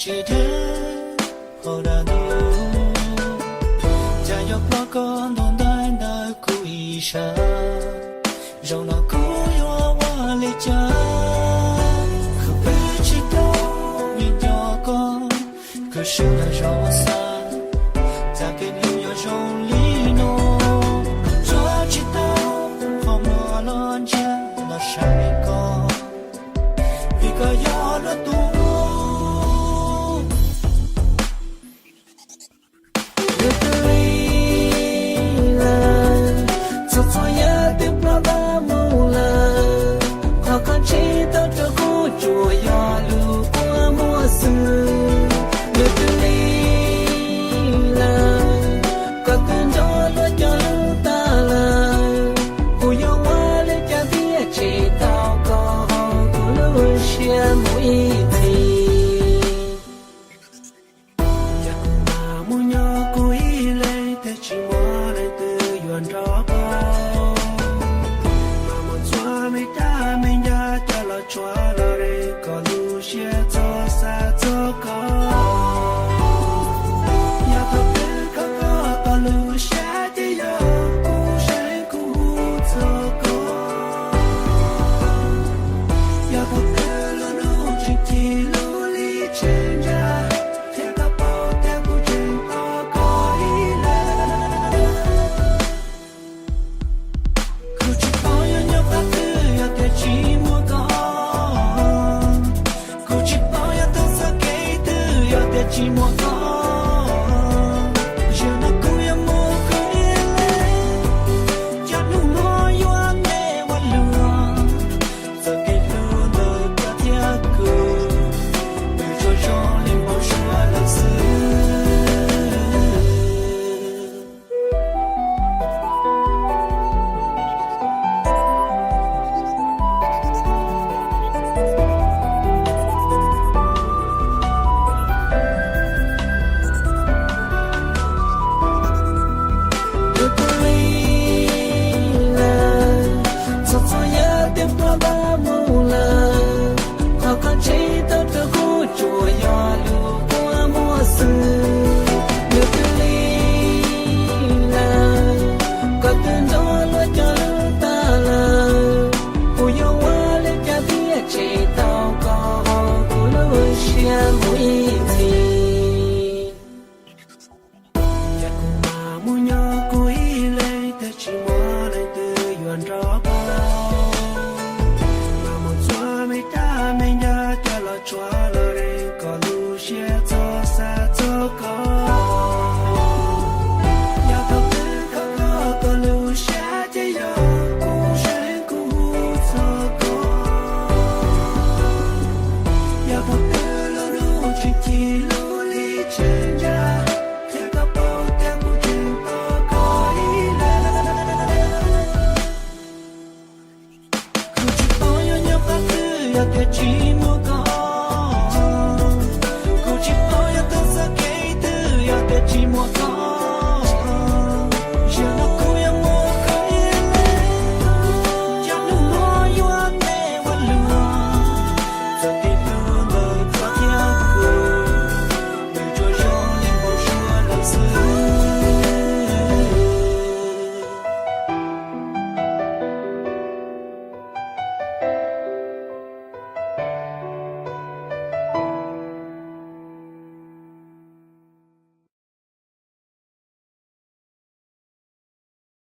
Tsis deb hauv dab ntub, cas yuav ploj koj ntuag ntaig ntawm kuv ib sab. Zaum no kuv yuav ua li cas, kuv pw tsis tau vim nco koj, kuv swb lawm zoo xav, cas kev hlub yuav zoo li no. Kuv tso tsis tau qhov muag los ntsia los saib koj, vim koj yog luag tus. Lwm tus li lawm, txhua txhua yam twb ploj tag mus lawm, qhov koj ntsib tau rau kuv tsuas yog lus quaj muag xwb. Lwm tus li lawm, koj twb nrog luag cov hlub tag lawm, kuv yuav ua li cas thiaj tshem tau koj hauv kuv lub siab mus ib txhis. Yog kuv mam mus nyob kuv ib leeg, thiaj tsis muaj leej twg yuav nrog koj. Mam mus txhua me dab me ncaj coj los tsuas los de kom lub siab txhob xav txog koj. Yog thaum twg koj koj koj lub siab ces yog kuv saib kuv txog koj. Yog thaum twg lub hnub tseem ci lub li tseem ntsa, thiab koj paub tias kuv tseem tos koj ib leeg. Kuv tsis paub yuav nyob qhov twg yog tias tsis muaj koj. Kuv tsis paub yuav taug txoj kev twg yog tias tsis muaj koj. Zaum no kuv yuav mus kuv ib leeg, cov hnub no yuav me ua luag. Txoj kev hlub ntawm koj thiab kuv, nws tsuas zoo li npau suav lawm xwb. Lwm tus li lawm, txhua txhua yam twb ploj tag mus lawm, qhov koj ntsib tau rau kuv tsuas yog lus quaj muag xwb. Lwm tus li lawm, koj twb nrog luag cov hlub tag lawm, kuv yuav ua li cas thiaj tshem tau koj hauv kuv lub siab mus ib txhis. Yog kuv mam mus nyob kuv ib leeg, thiaj tsis muaj leej twg yuav nrog koj. Mam mus txhua me dab me ncaj coj los tsuas los de kom lub siab txhob xav txog koj. Yog thaum twg koj koj koj lub siab ces yog kuv saib kuv txog koj. Yog thaum twg lub hnub tseem ci lub